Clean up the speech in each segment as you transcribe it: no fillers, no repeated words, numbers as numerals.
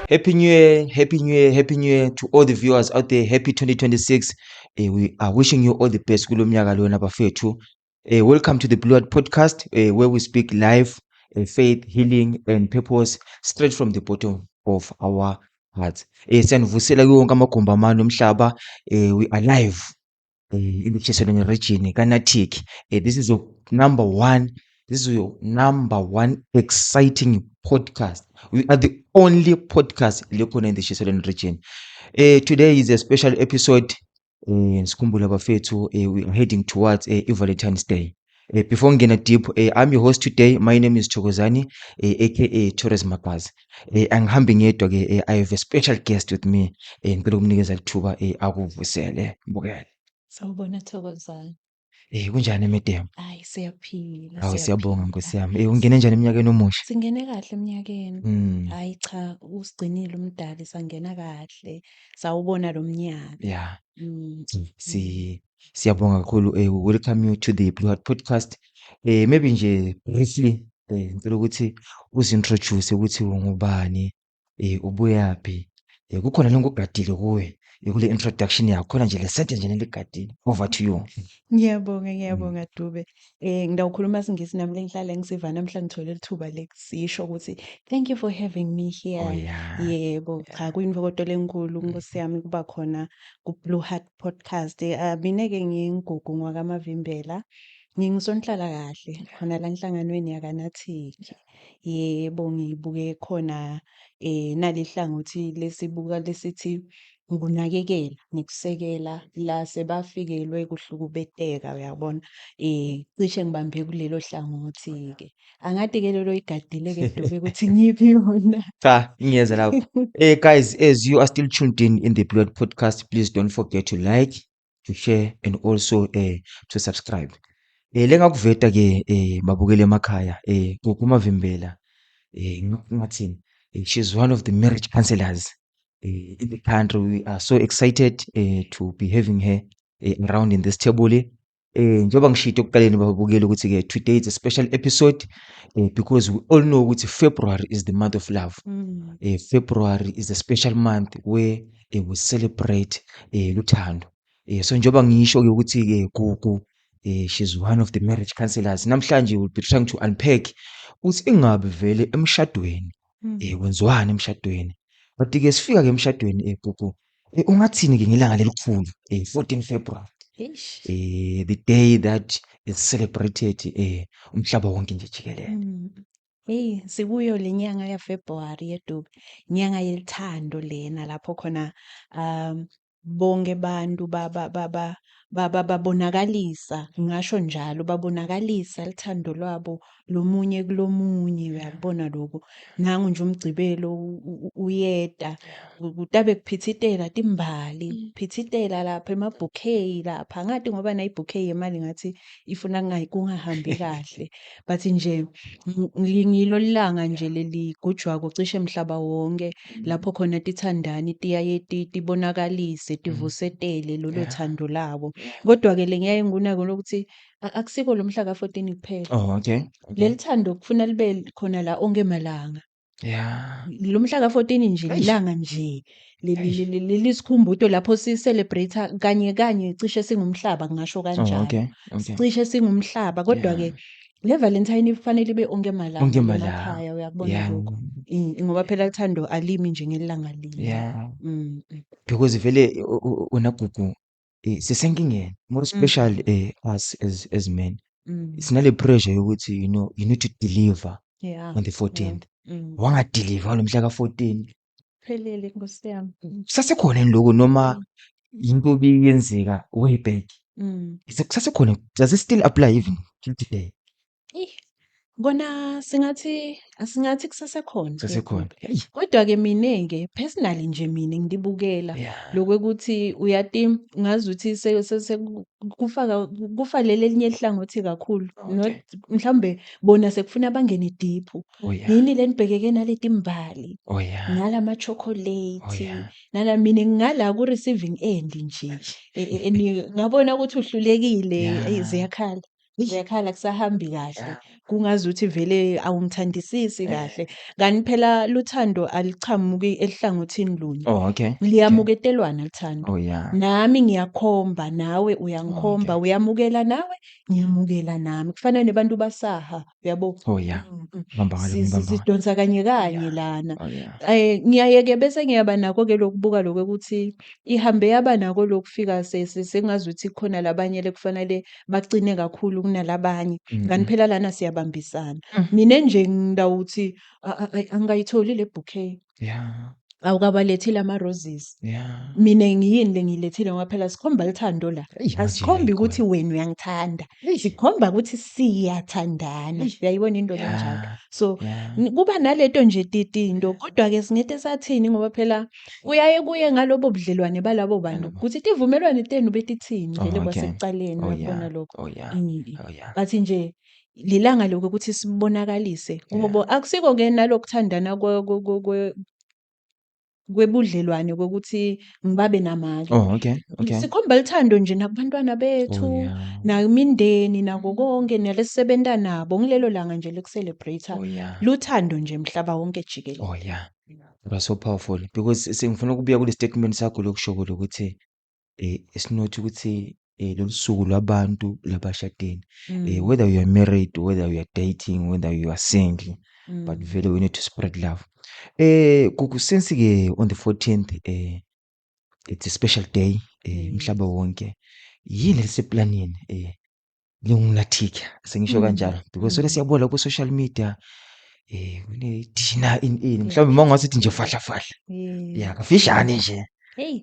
Happy New Year, Happy New Year, Happy New Year to all the viewers out there. Happy 2026. We are wishing you all the best kulo mnyaka lona, bafethu. Welcome to the Blue Heart Podcast, where we speak life, faith, healing and purpose straight from the bottom of our hearts. Siyanivusela kuwo wonke amagumbi amane omhlaba. We are live in the Cheselweni region kaNatic. This is your number one exciting podcast. We are the only podcast lekhona in the Shiselweni region. Today is a special episode. Sikhumbule bafethu, we are heading towards Valentine's Day. Before ngena deep, I'm your host today. My name is Thokozani, aka Torres Magazi. Angihambi ngedwa ke, I have a special guest with me. Ngicela ukumnikeza ithuba akuvusele. Bukele. Sawubona, Thokozani. Kunjani, madam? Hayi, siyaphila. Hawu, siyabonga, Nkosi yami. Ungene njani eminyakeni omusha? Singene kahle eminyakeni. Hayi cha, usigcinile umdali, sangena kahle. Sawubona lo mnyaka. Siyabonga kakhulu. We welcome you to the Blue Heart Podcast. Maybe nje briefly, ngicela ukuthi uzi-introduce ukuthi ungubani, ubuyaphi. Kukhona lengugadile kuwe kule introduction yakho. Khona nje le sentence nje leligadile. Over to you. Ngiyabonga, ngiyabonga, Dube. Ngidawukhuluma isiNgisi nami lengihlala ngisiva namhla, ngithole lithuba lekusisho ukuthi thank you for having me here. Yebo, cha, kuyintokozo lenkulu, Nkosi yami, kuba khona ku Blue Heart Podcast. Mina ke nginguGugu ngwakaMavimbela. Ngingisonhlala kahle khona la enhlanganweni yakaNathiki. Yebo, ngibuke khona nalehlangothi lesibuka lesithi ukunakekela nekusekela la sebafikelwe kuhlukubeteka, uyabona. Cishe ngibambe kulelo hlangothi-ke. Angati-ke lelo oyigadile-ke, Dube, ukuthi ngiyiphi yona. Cha, ngiyeza lapho. Guys, as you are still tuned in the Blue Heart Podcast, please don't forget to like, to share and also to subscribe. Lengakuveta ke, babukele emakhaya, Gugu Mavimbela, ngathini, she's one of the marriage counselors in the country. We are so excited to be having her around in this table. Njengoba ngishito ekuqaleni, babukeli, ukuthi ke today is a special episode because we all know ukuthi February is the month of love. February is a special month where we celebrate luthando. So njengoba ngisho ke ukuthi ke Gugu, she's one of the marriage counselors. Namhlanje we'll be trying to unpack ukuthi ingabe vele emshadweni kwenziwani emshadweni. But ke sifika ke emshadweni, Gugu, ungathini ke ngelanga lelikhulu, 14 February? Eish. The day that is celebrated umhlaba wonke nje jikelele. Hey, sikuyo le nyanga ya February yeDube. Inyanga yelithando lena lapho khona bonke bantu babonakalisa, ngingasho njalo, babonakalisa lithando lwabo lomunye kulomunye, uyakubona lokho. Nangu nje umgcibelo uyeda, kutabe kuphithitela timbali, kuphithitela lapha ema-bouquet lapha. Angati ngoba nayi i-bouquet yemali ngathi ifuna kungahambi kahle. But nje ngilo lilanga nje leligujwako cishe emhlaba wonke lapho khona tithandani tiyaye tibonakalise, tivusetele lolo thando labo. Kodwa ke le ngiyaye ngikunake lokuthi akusiko lo mhla ka-14 kuphela. Leli thando kufuna libe khona la onke malanga. Lo mhla ka-14 nje Eish. ilanga nje Eish. lelisikhumbuto lapho si-celebrate kanye kanye cishe singumhlaba, ngingasho kanjalo. Cishe singumhlaba, kodwa ke le Valentine ifanele ibe onke malanga Onke malanga. emakhaya, uyakubona lokho. Ngoba phela uthando alimi nje ngelanga linye. Because vele wena Gugu, sisenkingeni, more special us as men. Sinale pressure yokuthi you need to deliver on the 14th. Wanga-deliver ngalo mhla ka-14. Phelele, Nkosi yami. Kusasekhona yini lokho noma into ebiyenzeka way back? Kusasekhona, does it still apply even till today? Eh, kona singathi kusasekhona. Kusasekhona. Hey. Kodwa ke mine-ke personally nje mina ngibukela lokuthi uyati ngazuthi kufaka kufalele elinye ihlangothi kakhulu. Not mhlawumbe bona sekufuna bangene deep. Yini le nibhekeke naleti mbali nalama chocolate nala, mina ngingala ku receiving end nje. Ngabona ukuthi uhlulekile, ziyakhala. Uyakhala kusahambi kahle, kungazuthi vele awungithandisisi kahle. Kanti phela luthando alichamuki ehlangothini lunye. Oh, okay. Liyamuketelwana luthando. Oh yeah. Nami ngiyakhomba nawe uyangikhomba, Okay. uyamukela nawe ngiyamukela nami. Kufana nebantu basaha, uyabo? Oh yeah. Ngibamba ngalo, ngibamba ngalo. Sidonsa kanye kanye lana. Oh yeah. Ngiyayeke bese ngiyaba nako ke lokubuka lokho ukuthi ihambe yaba nako lokufika sengazuthi khona labanye lekufanele bagcine kakhulu kunalabanye. Kanti phela lana siyabambisana. Mina nje ngidawuthi angayitholi le bouquet. Awukabalethile ama-roses. Mina ngiyini le ngiyilethile ngoba phela sikhomba lithando la. Eyi, manje Asikhombi ayikho ukuthi wena uyangithanda. Sikhomba ukuthi siyathandana. Uyayibona into lenjalo. So kuba naleto nje titinto kodwa ke singete sathini ngoba phela kuyaye kuye ngalobo budlelwane balabo bantu ukuthi tivumelwane tenu betithini vele kwasekuqaleni uyabona lokho. Oh yeah. Oh yeah. Bathi nje lilanga lokho ukuthi sibonakalise ngoba akusiko ke nalokuthandana kwebudlelwane kokuthi ngibabe namali. Oh, okay. Okay. Sikhomba lithando nje nakubantwana bethu, Oh yeah. nakumindeni, nako konke nalesisebenta nabo ngilelo langa nje lokucelebrate Oh yeah. luthando nje mhlaba wonke jikelele. Oh yeah. That was so powerful because sengifuna ukubuya kule statement sakho lokushoko lokuthi it's not ukuthi lolu suku lwabantu labashadene, whether you are married, whether you are dating, whether you are single, but vele we need to spread love. Gugu, since ke on the 14th, it's a special day, umhlaba wonke, yini leseplanini lingunathika sengisho kanjalo because vele siyabona ku social media, kune dinner in mhlawumbe uma ungasithi nje fahla fahla, yeah, kafishane nje. Hey,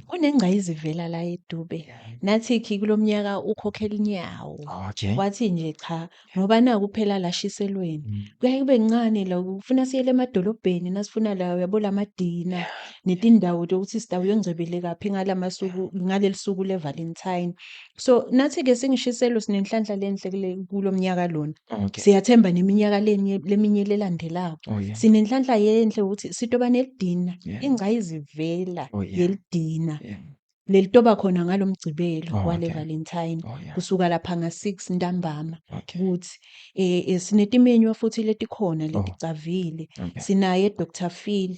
kunengcayizivela la eDube. Nathi khi kulomnyaka ukhokhela inyawo. Oh, okay. Wathi nje cha ngoba naku phela la shiselweni. Kuyaye kube ncane la kufuna siyele emadolobheni nasifuna la uyabo lamadina netindawo ukuthi sitawuyongcebeleka phi ngalamasuku ngaleli suku le Valentine. So nathi ke singishiselo sinenhlanhla lenhle kule kulomnyaka lona. Okay. Siyathemba neminyaka lenye leminye lelandelako. Oh yeah. Sinenhlanhla yenhle ukuthi sitoba nelidina, ingcayizivela Oh yeah. yelidina. Lelitoba khona ngalomgcibelo wale Valentine Oh yeah. kusuka lapha nga-6 ntambama Okay. kuthi sinetimenywa futhi letikhona leticavile. Okay. Sinaye Dr Phil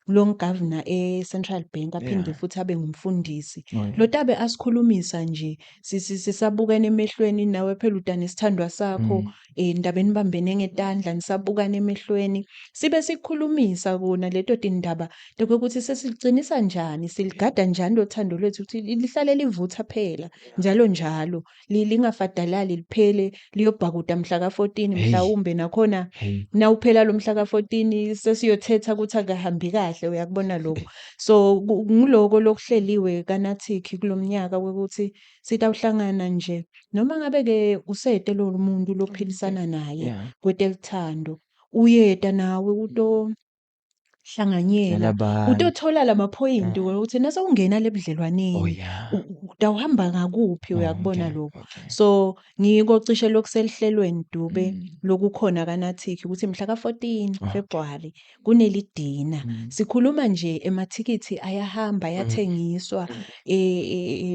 lo governor e-Central Bank aphinde futhi abe ngumfundisi. Oh yeah. Lotabe asikhulumisa nje sisabukene emehlweni nawe phela udane isithandwa sakho, ndaba enibambene ngetandla nisabukana emehlweni sibe sikhulumisa kona leto tindaba lokuthi sesiligcinisa njani, siligada njani lothando lwethu ukuthi lihlale livutha phela njalo njalo, lingafadalali liphele liyobhakuda mhla ka-14 Hey. mhlawumbe nakhona Hey. nawuphela lo mhla ka-14 sesiyothetha ukuthi akahambi kahle, uyakubona lokho. So ngiloko lokuhleliwe kaNathiki kulomnyaka ukuthi sitawuhlangana nje noma ngabe ke usete lo muntu lophilisana naye kwetelithando, uyeta nawe uto hlanganyela Nalabanye. utothola lamaphoyinti ukuthi nasewungena lebudlelwaneni Oh yeah. utawuhamba ngakuphi, Oh, uyakubona okay. lokho. Okay. So ngiko cishe lokuselihlelweni Dube lokukhona kaNathiki ukuthi mhla ka-14 February kunelidina. Sikhuluma nje emathikithi ayahamba ayathengiswa,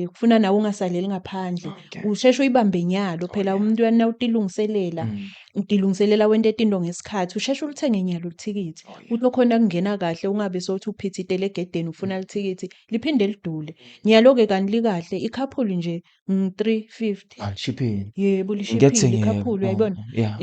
kufuna nawe ungasaleli ngaphandle. Okay. Usheshe uyibambe nyalo phela umuntu nawutilungiselela, utilungiselela wente tinto ngesikhathi, usheshe ulithenge nyalo lithikithi. Oh yeah. Utokhona kungena kahle ungabe sowuthi uphithitele egedeni ufuna lithikithi liphinde lidule. Nyalo-ke kanti likahle i-couple nje ngu-350. Ah, lishiphile. Yebo, lishiphile Ngiyathengeka. i-couple Oh, uyayibona? yeah.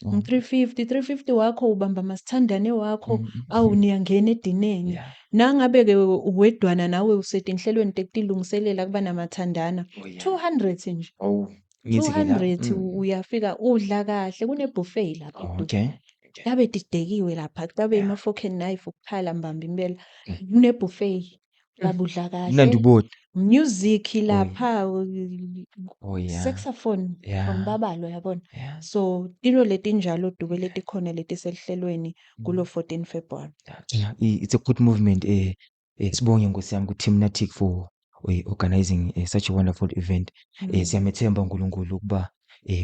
Ngu-350, 350 wakho ubamba masithandane wakho, awu niyangena edineni. Yeah. Nangabe-ke uwedwana nawe usetinhlelweni tekutilungiselela kuba namathandana, Oh yeah. 200 nje. Oh, ngithi ke la. 200 uyafika udla kahle kune-buffet lapha Oh, eDube. okay. Tabe tidekiwe lapha, kutabe ima-fork and knife ukukhala mbamba impela. Kune-buffet, utabe udla Mnandi kahle. ubodwa. Music Oh yeah. lapha, Oh yeah. saxophone from Babalo yabona. Yeah. So tilo letinjalo Dube letikhona letiselihlelweni kulo 14 February. Yeah, it's a good movement. Sibonge Nkosi yami ku Team Natic for organizing such a wonderful event. Siyamethemba uNkulunkulu ukuba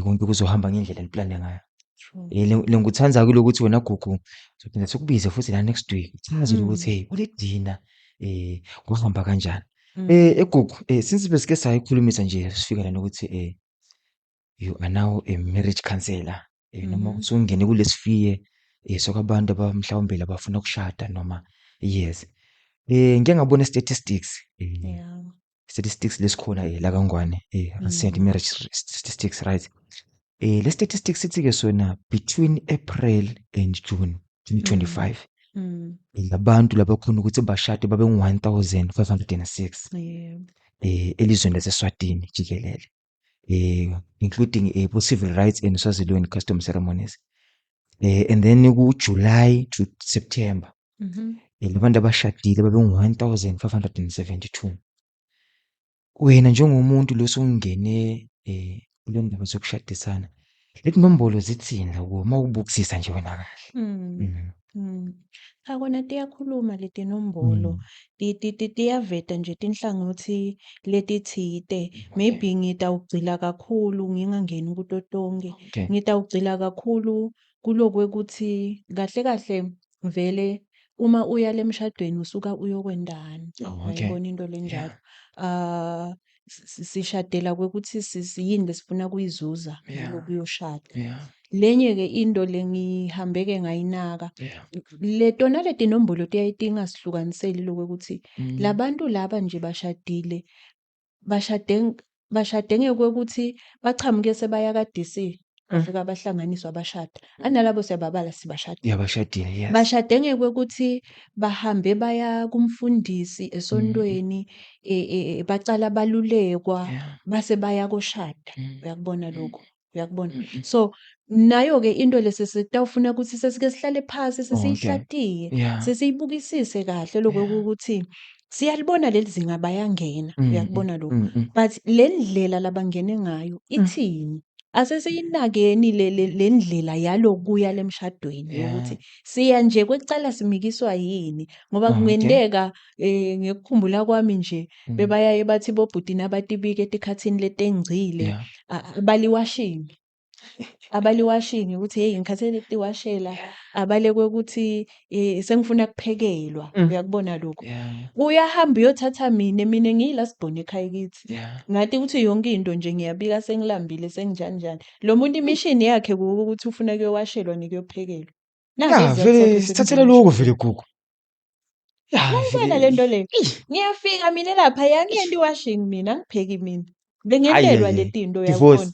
konke kuzohamba ngendlela eliplane ngayo. True. Lengikuthanda ke lokuthi wena Gugu sophinda sikubize futhi la next week. Uchaze ukuthi hey kule dinner kuhamba kanjani. Gugu, since besike sayikhulumisa nje sifika la nokuthi You are now a marriage counselor, noma usungene kulesifiye sokwabantu mhlawumbe labafuna ukushada noma, yes. Ngike ngabona statistics, statistics lesikhona la kaNgwane, recent marriage statistics, right? Le statistics sithi ke sona between April and June 2025, labantu labakhona ukuthi bashade babe ngu-1506 elizweni laseSwatini jikelele, including civil rights and Swaziland custom ceremonies. And then ku July to September, labantu abashadile babe ngu-1572. Wena njengomuntu lo sowungene kule ndaba zokushadisana, leti nombolo zithini la kuwe uma ubukisisa nje wena kahle? Cha, kona tiyakhuluma leti nombolo. Tiyaveta nje tinhlangothi letitsite. Maybe ngitawugcila kakhulu ngingangeni kuto tonke. Ngitawugcila kakhulu kulokwekuthi kahle kahle vele uma uya lemshadweni usuka uyokwendani. Uyayibona into lenjalo. Sishadela kwekuthi yini lesifuna kuyizuza kulokuyoshada. Lenye ke into lengihambe ke ngayinaka, le tona leti nombolo tiyaye tingasihlukaniseli lokwekuthi labantu laba nje bashadile, bashade ngekwekuthi bachamuke sebaya ka-DC, bafika bahlanganiswa bashada. Analabo siyababala, sibashadile. Yeah, bashadile, yes. Bashade ngekwekuthi bahambe baya kumfundisi esontweni, bacala balulekwa, base baya koshada. Uyakubona lokho? Uyakubona? So nayo ke into lesi sitawufuna ukuthi sesike sihlale phasi, sesiyihlatiye, sesiyibukisise kahle lokho ukuthi siyalibona leli zinga bayangena. Uyakubona lokho? But le ndlela labangene ngayo ithini? Asesiyinakeni le ndlela yalokuya lemshadweni, ukuthi siya nje kwekucala simikiswa yini, ngoba kungenteka, ngekukhumbula kwami nje, bebayaye bathi bobhuti nabatibike etikhatsini letengcile, abaliwashingi, abaliwashingi ukuthi hey, ngikhathele tiwashela, abalekwe ukuthi sengifuna kuphekelwa. Uyakubona lokho? Uyahamba uyothatha mina ngiyila sibhone ekhaya kithi, ngathi ukuthi yonke into nje ngiyabika, sengilambile, senginjani njani. Lo muntu imishini yakhe ukuthi ufuna kuyowashelwa nekuyophekelwa. Naso isizathu Vele sakhe sithathela sokungena lokho emshadweni. Vele gugu. Ya, Ngiyayibona vele. le nto le. Ngiyafika mina lapha, angiyenti washing mina, angipheki mina. Hayi, Bengentelwa hayi, le hayi. tinto, Divorce. uyakubona.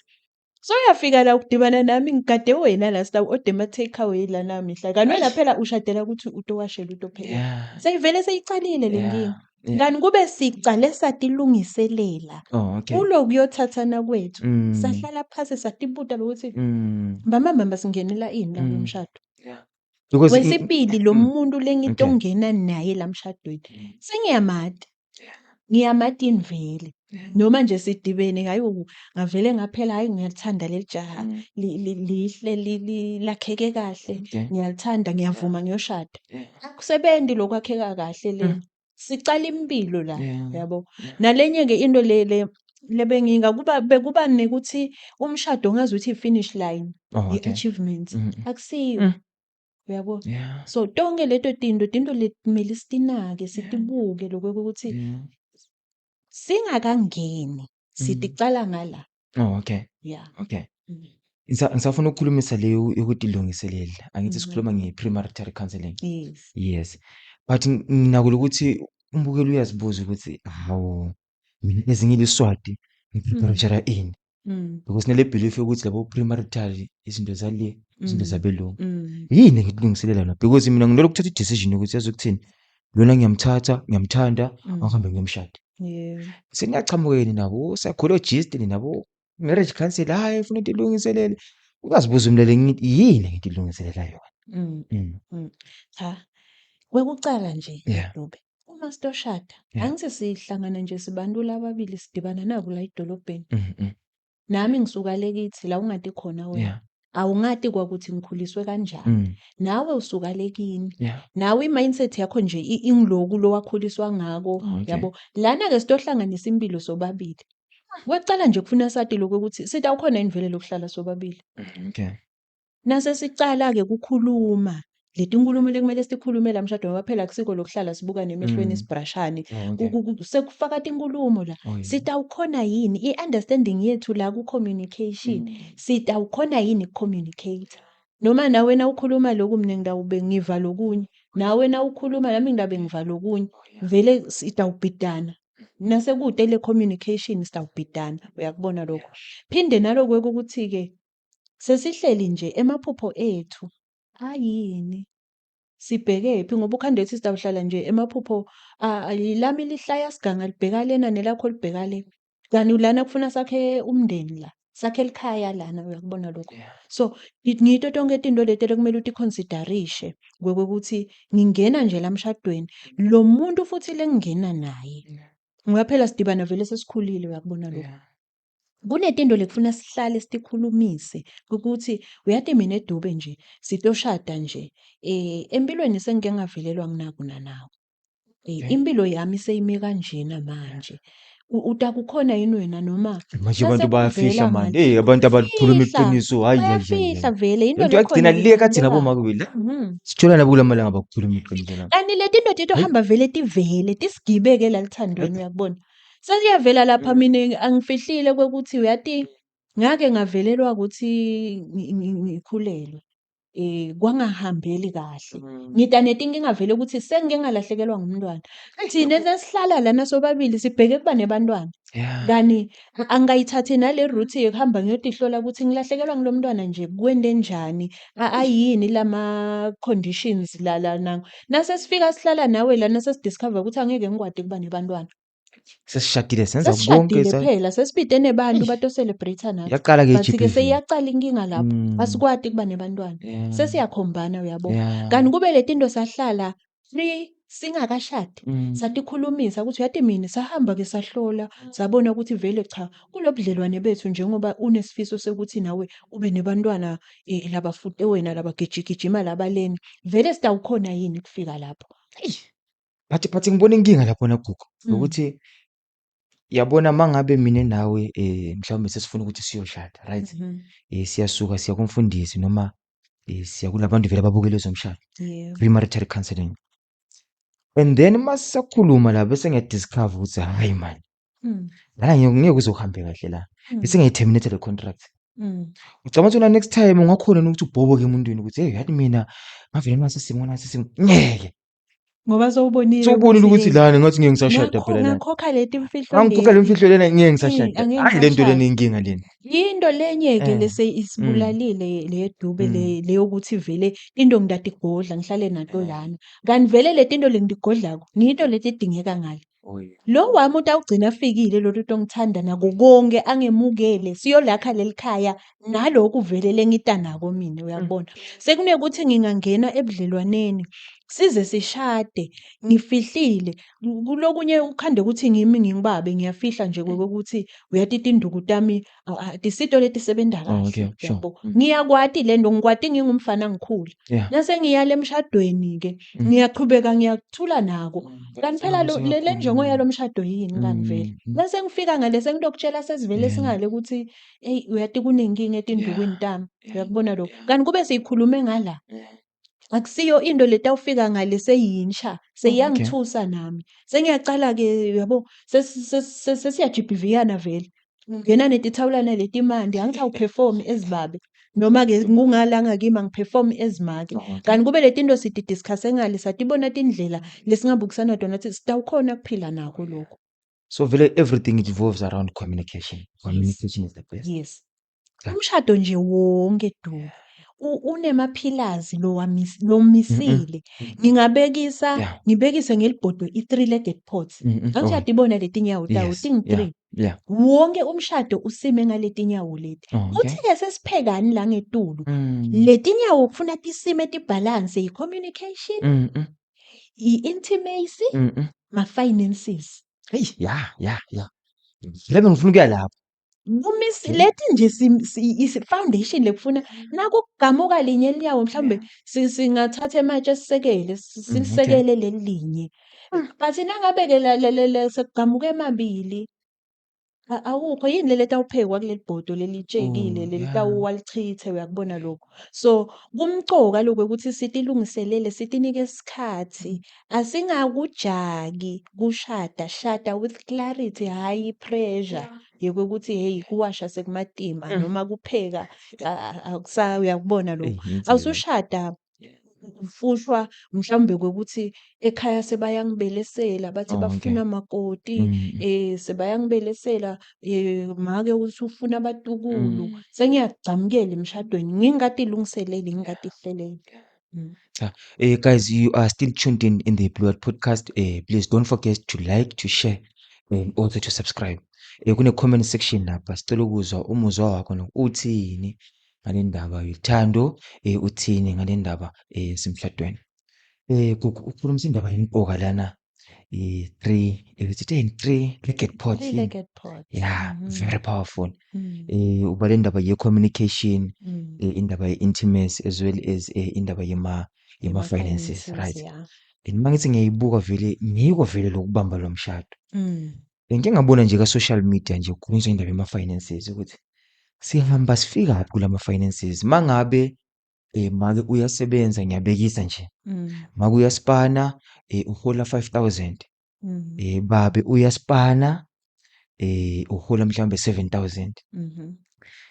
So uyafika la ukudibana nami, ngigade wena la sita order ama take away la namihla. Kanti wena phela ushadela ukuthi utowashela, utophekela. Seyivele seyicalile le nkinga. Kanti kube sicale satilungiselela kulokuyothathana kwethu, sahlala phasi satibuta lokuthi mama mama singenela ini la kumshado. Because Wesibili, lo muntu lengitongena naye la mshadweni sengiyamati. Ngiyamati vele. Noma nje sidibene, hayi, ngavele ngaphela, hayi, ngiyalithanda leli jaha, lihle, lakheke kahle, ngiyalithanda, ngiyavuma ngiyoshada. Akusebenzi lokwakheka kahle lena. Sicala impilo la, yabo. Nalenye ke into le lebenginga kuba bekuba nekuthi umshado ngazuthi i-finish line, i-achievement. Akusiyo. Uyabo? So tonke leto tinto lekumele sitinake, sitibuke lokho ukuthi singakangeni siticala ngala. Oh, okay. Yeah. Okay. Ngisafuna ukukhulumisa leyo yokutilungiselela. Angithi sikhuluma nge-premarital counselling. Yes. Yes. But nginako ukuthi umbukeli uyazibuza ukuthi hawu, mina ezinye iliswati ngi-prepare ini? Because nale belief yokuthi labo premarital izinto zale, izinto zabelungu. Yini engikulungiselela yona? Because mina ngilokhu kuthatha i-decision yokuthi yazi ukuthini, lona ngiyamthatha, ngiyamthanda, angihambe ngiyomshada. Seniyachamuka nabo psychologist, nabo marriage counselor, hayi, ufuna ukuthi ilungiselele. Uyazibuza umlaleli, ngithi yini engitilungiselela yona? Cha. Kwekucala nje, Dube, uma sitoshada, angithi sihlangana nje sibantu lababili, sidibana naku la edolobheni. Nami ngisuka le kithi la ungati khona wena. Awungati kwakuthi ngikhuliswe kanjani. Nawe usuka le kini. Nawe i-mindset yakho nje ingiloku lo wakhuliswa ngako, yabo. Lana ke sitohlanganisa impilo sobabili. Kwekucala nje kufuna sati lokho ukuthi sitawukhona yini vele lokuhlala sobabili. Nase sicala ke kukhuluma Letinkulumo lekumele sikhulume la mshadweni, ngoba phela akusiko lokuhlala sibukane emehlweni, sibrashane. Oh, okay. Sekufaka tinkulumo la. Oh, yeah. Sitawukhona yini i-understanding yethu la ku-communication? Sitawukhona yini ku-communicate? Noma nawe nawukhuluma lokhu, mina ngitawube ngiva lokunye, nawe nawukhuluma nami ngitabe ngiva lokunye, vele sitawubhidana. Nasekude le communication, sitawubhidana, uyakubona lokho. Phinde naloko ukuthi-ke sesihleli nje, emaphupho ethu ayini, sibhekephi? Ngoba ukhanda ethi sitawuhlala nje emaphupho lami lihlaya siganga libheka lena, nelakho libheka le, kanti lana kufuna sakhe umndeni, la sakhe likhaya lana, uyakubona lokho. So ngito tonke tinto leti lekumele uticonsiderishe kwekuthi ngingena nje la mshadweni, lo muntu futhi lengingena naye, ngoba phela sidibana vele sesikhulile, uyakubona lokho. Kunetinto lekufuna sihlale sitikhulumise ukuthi uyati mina edube nje sitoshada nje, empilweni sengike ngavelelwa nginaku nanaku. Impilo yami seyime kanjena manje. Utakukhona yini wena noma Manje abantu bayafihla nasekuvela mani. ngale Hey, abantu abakhuluma Bayafihla, iqiniso, hayi hayi hayi. bayafihla vele into Lento yagcina lekhona le kathi leyenteka. nabomake la. Sithola nabo kulamalanga bakukhuluma iqiniso la. Kanti le tinto titohamba vele tivele tisigibeke la lithandweni, uyakubona. Sesiyavela lapha, mina angifihlile kwekuthi uyati ngake ngavelelwa ukuthi ngikhulelwe. Kwangahambeli kahle. Ngida netinkinga vele ukuthi sengike ngalahlekelwa ngumntwana. Thina sesihlala lana sobabili sibheke kuba nebantwana. Kani angayithathi nale route yokuhamba ngiyotihlola ukuthi ngilahlekelwa ngilo mntwana nje kwende njani, ayini lama conditions la la. Nase sifika sihlala nawe lana, sesidiscover ukuthi angeke ngikwati kuba nebantwana. Sesishadile, senza konke. Sesishadile phela, sesibide nebantu bato celebrate nathi. Yaqala ke But ke i-GBV. Seyiyaqala inkinga lapho. Asikwati kuba nebantwana. Sesiyakhombana, uyabo. Kanti kube le tinto sahlala free singakashadi, satikhulumisa ukuthi uyati mina sahamba ke sahlola, sabona ukuthi vele cha, kulobudlelwane bethu, njengoba unesifiso sekuthi nawe ube nebantwana, labafute wena labagijigijima labaleni, vele sitawukhona yini kufika lapho? But ngibona inkinga lapho naGugu ukuthi yabona mangabe mina nawe mhlawumbe sesifuna ukuthi siyoshada, right? Siyasuka siya kumfundisi noma siya kulabantu vele ababukele ezomshado, premarital counseling, and then masisakhuluma la bese ngiyadiscover ukuthi hayi man, lana ngeke kuzohambe kahle la, bese ngiyayi-terminate le contract. Ucabanga ukuthi wena next time ungakhona yini ukuthi ubhoboke emuntwini ukuthi hey, yathi mina ngavele nasi isimo, nasi isimo, ngeke? Ngoba sewubonile. Sewubonile ukuthi lana ngathi ngeke ngisashada phela la. Ngakhokha leti mfihlo. Angikhokha le mfihlo lena, ngeke ngisashada. Angeke Hayi, le nto lena ngisashada. inkinga lena. Yinto lenye-ke lese isibulalile le dube, le leyokuthi vele into ngidatigodla ngihlale nato lana. Kanti vele le tinto lengitigodlako ngito leti edingeka ngale. Oh, yeah. Lo wami utawugcina afikile lo muntu ongithanda nako konke, angemukele, siyolakha leli khaya naloku vele lengita nako mina, uyakubona. Sekunekuthi ngingangena ebudlelwaneni size sishade ngifihlile. Kulokunye ukhande ukuthi ngimi ngingibabe ngiyafihla nje kokuthi uyati tinduku tami tisito letisebenta Oh, kahle, okay, sure. uyabo. Ngiyakwati lento, ngikwati ngingumfana ngikhula. Nase ngiyala emshadweni-ke, ngiyachubeka ngiyakuthula nako. Kanti phela le njongo yalo mshado yini kanti vele? Bese ngifika ngale sengitokutshela sesivele singale ukuthi eyi, uyati kunenkinga etindukwini tami, uyakubona lokho. Kanti kube siyikhulume ngala, akusiyo into letawufika ngale seyinsha, seyiyangithusa nami. Sengiyacala-ke, uyabo, sesiyajibhiviyana vele. Ngena netithawulana letimandi, angithi awuperform ezibabe noma-ke kungalanga kimi angiperform ezimake. Oh, okay. Kanti kube le tinto sitidiscusse ngale, satibona tindlela lesingabukisana tona ukuthi sitawukhona kuphila nako lokho. So vele everything it revolves around communication. Communication is the best. Yes. Umshado nje wonke du unema-pillars lomisile. Ngingabekisa, ngibekise ngelibhodwe i-three legged pot. Angithi uyatibona leti nyawo tawo tingu-three. Wonke umshado usime ngaleti nyawo leti. Oh, okay. Kuthi-ke sesiphekani la ngetulu. Leti nyawo kufuna tisime tibhalanse, i-communication, i-intimacy, ma-finances. Hey, yeah. Vele bengifuna ukuya lapho. Kumise leti nje foundation lekufuna nakugamuka linye linyawo, mhlawumbe singathatha ematshe sisekele, silisekele leli linye. But nangabe-ke sekugamuke emabili. Awukho yini leli etawuphekwa kuleli bhodo lelitshekile Oh, leli yeah. tawuwa lichithe, uyakubona lokho. So kumcoka lokho ukuthi sitilungiselele, sitinike isikhathi, asingakujaki kushada, shada with clarity, hhayi i-pressure yokuthi hey, kuwasha sekumatima noma kupheka akusa, uyakubona lokho. Eyi, inzima. Awusushada ufushwa mhlawumbe kwekuthi ekhaya sebayangibelesela bathi Oh, okay. bafuna makoti, sebayangibelesela, make uthi ufuna abatukulu, sengiyagcamukela emshadweni ngingatilungiseleli, ngingatihleleli. Cha, guys, you are still tuned in the Blue Heart Podcast. Please don't forget to like, to share, and also to subscribe. Kune comment section lapha, sicela ukuzwa umuzwa wakho uthini ngale ndaba yothando, uthini ngale ndaba yasemshadweni. Gugu, ukhulumisa indaba yemqoka lana, three, is it three legged pot? Three legged pot. Yeah, very powerful. Uba le ndaba ye communication, indaba ye intimacy as well as indaba yema finances, Yema-finances, right? Yeah. And mangithi ngiyayibuka vele, ngiko vele lokubamba lo mshado. Ngike ngabona nje ka social media nje kukhulunyiswa indaba yema finances ukuthi sihamba sifika kulama finances mangabe make uyasebenza, ngiyabekisa nje. Make uyaspana, uhola 5000. Babe uyaspana, uhola mhlambe 7000.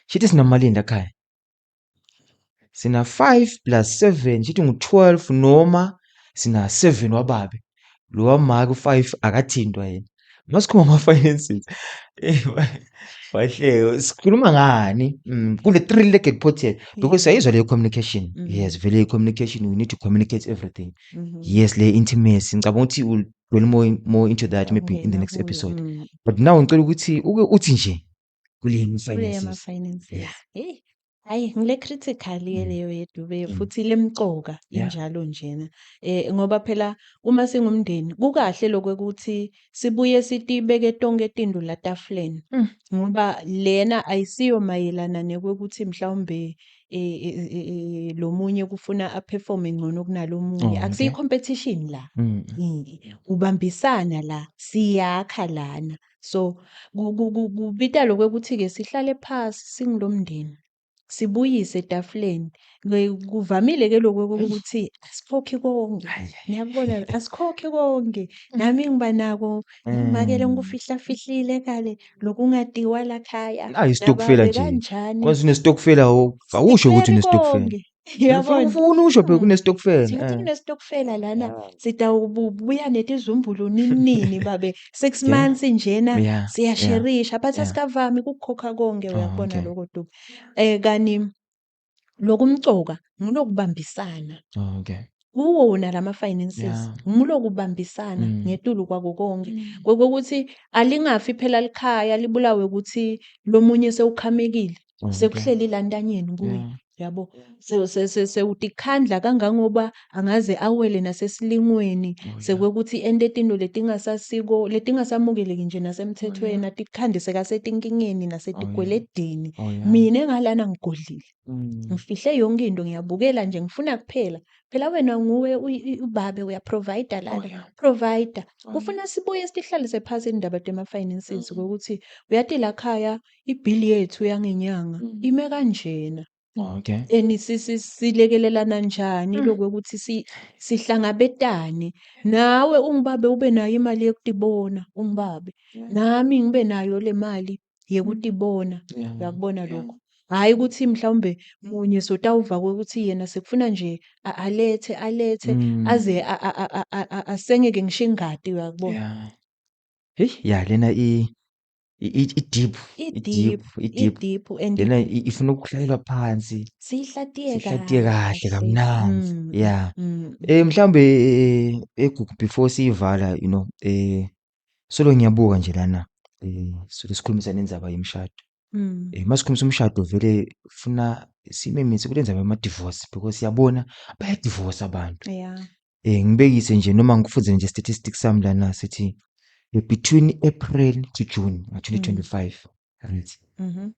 Shithi sinamalini la ekhaya? Sina 5 plus 7, shithi ngu 12, noma sina 7 wababe. Lo wamake u5 akathintwa yena. Masikhuluma ngama finances. Wahleka, sikhuluma ngani? Kule three legged pot here because sayizwa le communication. Yes, vele communication, we need to communicate everything. Yes, le intimacy, ngicabanga ukuthi we'll dwell more into that maybe in the next Ungena kuyo, episode. But now ngicela ukuthi uke uthi nje kule Kule finances. yama-finances. Yeah. Hey, hayi ngile critical ke leyo yedube, futhi lemcoka injalo njena. Ngoba phela uma singumndeni kukahle lokho ukuthi sibuye sitibeke tonke tindu la tafuleni. Ngoba lena ayisiyo mayelana nekwekuthi mhlawumbe lo munye kufuna aperforme ngcono kunalomunye. Oh, okay. Akusiyo competition la. Ubambisana la, siyakha lana. So kubita lokho ukuthi ke sihlale phasi singulomndeni, sibuyise etafuleni. Kuvamile ke lokho ukuthi asikhokhi konke. Hayi, hayi. Niyakubona, asikhokhi konke. Nami ngiba nako, ngimakele ngikufihla fihlile kale lokungadiwa la khaya. Nayi isitokfela Nababe nje. kanjani? Kwazi unestokfela, awusho ukuthi Sikweri unestokfela. konke. Uyabona? Ufuna usho phela kunestokfela. Singathi kunestokfela lana, sitawubuya netizumbulu nini babe 6 months njena, siyasherisha, but asikavami ukukhokha konke, Oh, uyakubona okay. lokho Dupe. Kani lokumcoka ngulokubambisana. Oh, okay. Kuwo wona lama finances, ngulokubambisana ngetulu kwako konke. Kokuthi alingafi phela likhaya libulawe ukuthi lomunye sewukhamekile, sekuhleli la ntanyeni kuye. Yabo, sewutikhandla kangangoba angaze awele nasesilingweni, sekwekuthi ente tinto letingasasiko, letingasamukeleki nje nasemthethweni, atikhande sekasetinkinyeni nasetikweledini. Mina ngalana ngigodlile. Ngifihle yonke into, ngiyabukela nje, ngifuna kuphela. Phela wena nguwe ubabe uyaprovide lana. Provider. Kufuna sibuye sihlalise phasi indaba tema finances, ukuthi uyathi la khaya ibill yethu yangenyanga ime kanjena. Oh, okay. Eni silekelelana njani lokho ukuthi sihlangabetane. Nawe ungibabe ube nayo imali yokutibona, ungibabe. Nami ngibe nayo le mali yekutibona. Uyakubona lokho? Hayi ukuthi mhlawumbe munye sotawuva ukuthi yena sekufuna nje alethe, alethe, aze asengeke ngisho ingadi, uyakubona? Hey, ya lena i deep, I i deep, deep, i deep. i deep and Lena ifuna ukuhlalelwa phansi. Siyihlatiye Siyihlatiye kahle kahle. kamnandi. Yeah. Mhlawumbe, Gugu, before siyivala, solo ngiyabuka nje lana, solo sikhulumisa nendzaba yemshado. Masikhulumisa umshado vele funa simemise kule ndzaba yama divorce, because siyabona bayadivorce abantu. Ngibekise nje noma ngikufunze nje statistics sami lana sithi between April to June 2025, right?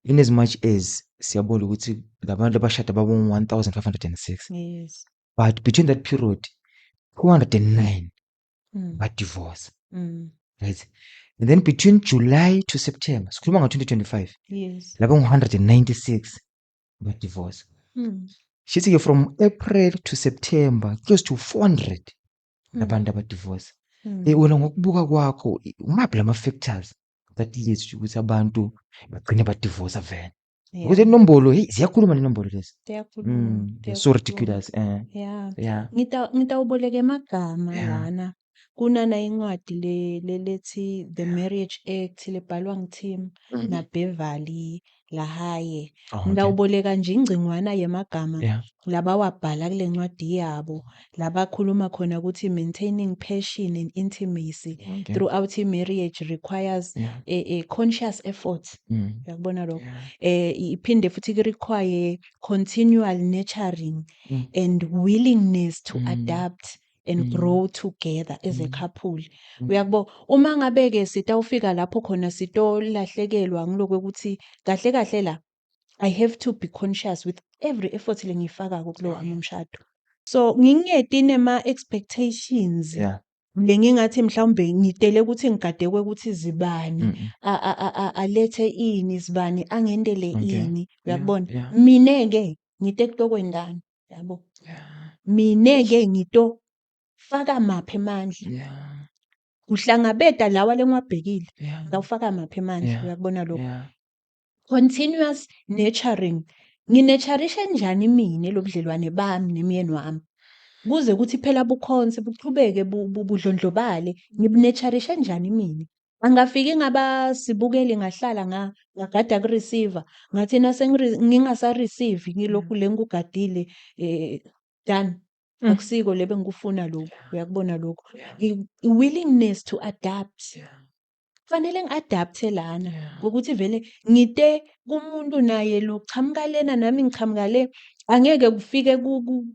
In as much as siyabona ukuthi labantu abashada babo 1506. But between that period 209 ba divorce. Right? And then between July to September, sikhuluma ngo-2025, laba ngu-196 ba-divorce. Shithi-ke from April to September close to 400 labantu abadivorce. Wena ngokubuka kwakho, umaphi lama factors that leads to ukuthi abantu bagcine badivorce vele? Ukuze inombolo, hey, ziyakhuluma lenombolo lezi. Tiyakhuluma. They're so Tiyakhuluma. ridiculous. Ngitawuboleka emagama lana. Kunana incwadi le lethi The Marriage Act lebhalwa nguTim naBeverly LaHaye. Ngitawuboleka nje ingcingwana yemagama labawabhala kule ncwadi yabo, labakhuluma khona ukuthi maintaining passion and intimacy throughout i-marriage requires a conscious effort. Uyakubona lokho? Iphinde futhi require continual nurturing and willingness to adapt and grow together as a couple. Uyakubo uma ngabe ke sitawufika lapho khona sitolahlekelwa ngiloko ukuthi kahle kahle la I have to be conscious with every effort lengiyifakako kulo wami umshado. So ngingeti nema expectations lengingathi mhlawumbe ngitele ukuthi ngigadekwe ukuthi zibani alethe ini, zibani angendele ini, uyakubona? Mine ke ngite kutokwendani, yabo? Mine ke ngito faka maphi emandla kuhlangabeta lawa lengiwabhekile, ngawufaka maphi emandla, uyakubona lokho? Continuous nurturing, nginurturishe njani mine lobudlelwane bami nemyeni wami kuze kuthi phela bukhonse buchubeke budlondlobale, ngibunurturishe njani mine? Angafiki ngaba sibukeli, ngahlala ngagada ku-receiver, ngathi nase ngingasa-receive ngilokhu le ngikugadile, done. Akusiko le bengikufuna lokhu, uyakubona lokho? Willingness to adapt, kufanele ngi-adapte lana ukuthi vele ngite kumuntu naye lo chamuka lena nami ngichamuka le, angeke kufike ku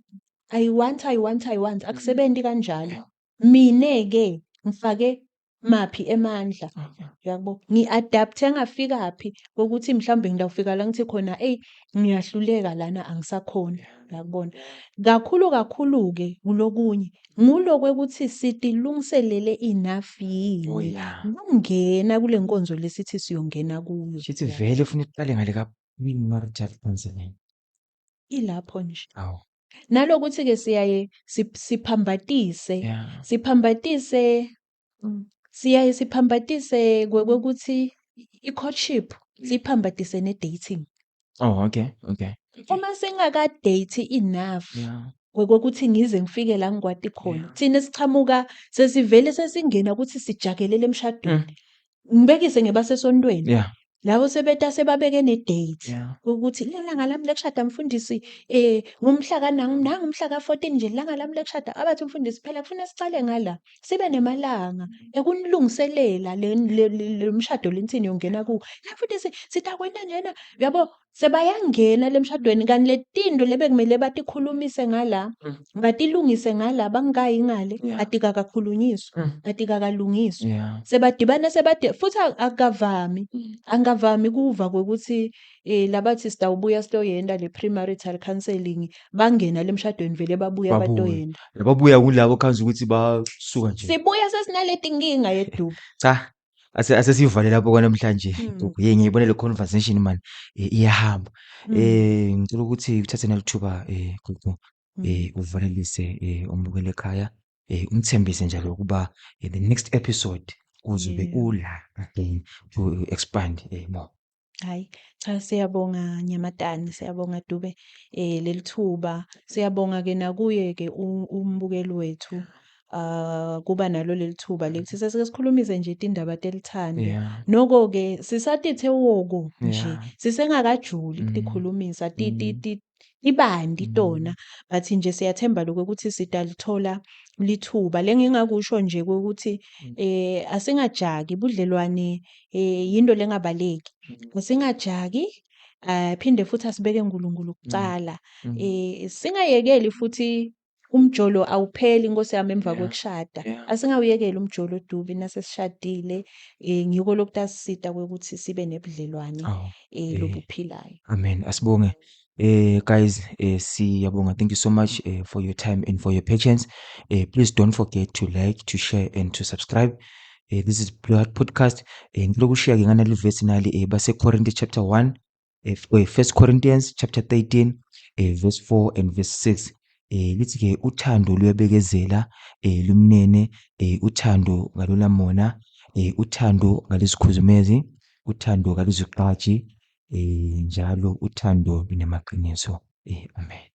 I want, I want, I want, akusebenzi kanjalo. Mine ke ngifake maphi emandla, uyabo? Ngi-adapte ngafikaphi kokuthi mhlawumbe ngitawufika la ngithi khona eyi, ngiyahluleka lana, angisakhoni, uyakubona? Kakhulu kakhulu-ke kulokunye nguloko ukuthi sitilungiselele enough yini kungena kule nkonzo lesithi siyongena kuyo. Shithi vele ufuna iqale ngale ka marital counseling. Ilapho nje. Awu. Nalokuthi-ke siyaye siphambatise, siphambatise, siyaye siphambatise kwekuthi i-courtship siyiphambatise ne-dating. Oh, okay. Uma singaka-date enough kokuthi ngize ngifike la ngikwati khona, thina sichamuka sesivele sesingena ukuthi sijakelele emshadweni. Ngibekise ngebasesontweni. Labo sebeta sebabeke ne-date ukuthi lelanga lami lekushada mfundisi, ngumhla kanangu nangu umhla ka-14 nje ilanga lami lekushada. Abathi umfundisi phela kufuna sicale ngala sibe nemalanga ekunilungiselela le mshado lenithini yongena kuwo. La mfundisi sitakwenta njena, uyabo, sebayangena lemshadweni kanti letinto lebekumele batikhulumise ngala, batilungise ngala bangayi ngale, atikakakhulunyiswa, atikakalungiswa. Sebadibana sebade futhi akavami, angavami kuva kwekuthi labathi sitawubuya sitoyenda le premarital counselling, bangena lemshadweni vele babuya Babuye. batoyenda. Lababuya kulabo khanza ukuthi basuka nje. Sibuya sesinaleti nkinga yedubu. Cha. Ase sivale lapho kwanamhlanje. Gogo, hey, ngiyibona le conversation man, iyahamba. Ngicela ukuthi uthathe nalithuba, gogo, uvalelise umbukeli ekhaya, umthembise njalo ukuba the next episode uzobe ula again to expand more. Hayi cha, siyabonga Nyamatane, siyabonga Dube leli thuba. Siyabonga ke nakuye ke umbukeli wethu kuba nalo leli thuba lekuthi sesike sikhulumise nje tindaba telithando. Noko ke sisatithe woko nje, sisengakajuli ukutikhulumisa, ti ti ti ibandi tona, but nje siyathemba lokho ukuthi sitalithola lithuba. Lengingakusho nje ukuthi asingajaki budlelwane, yinto lengabaleki. Asingajaki, phinde futhi asibeke uNkulunkulu kucala. Singayekeli futhi umjolo, awupheli inkosi yami emva kwekushada. Asingawuyekeli umjolo Dubi nasesishadile, ngiko lokutasisita ukuthi sibe nebudlelwane Awu, lobuphilayo. Amen. Asibonge. Guys, siyabonga. Thank you so much for your time and for your patience. Please don't forget to like, to share and to subscribe. This is Blue Heart Podcast. Ngicela ukushiya ke ngana livesi nali base Corinthians chapter 1, First Corinthians chapter 13, verse 4 and verse 6. Lithi ke uthando luyabekezela, lumnene, uthando kalulamona, uthando kaluzikhuzumezi, uthando kaluzigqaji, njalo uthando lunamaqiniso. Amen.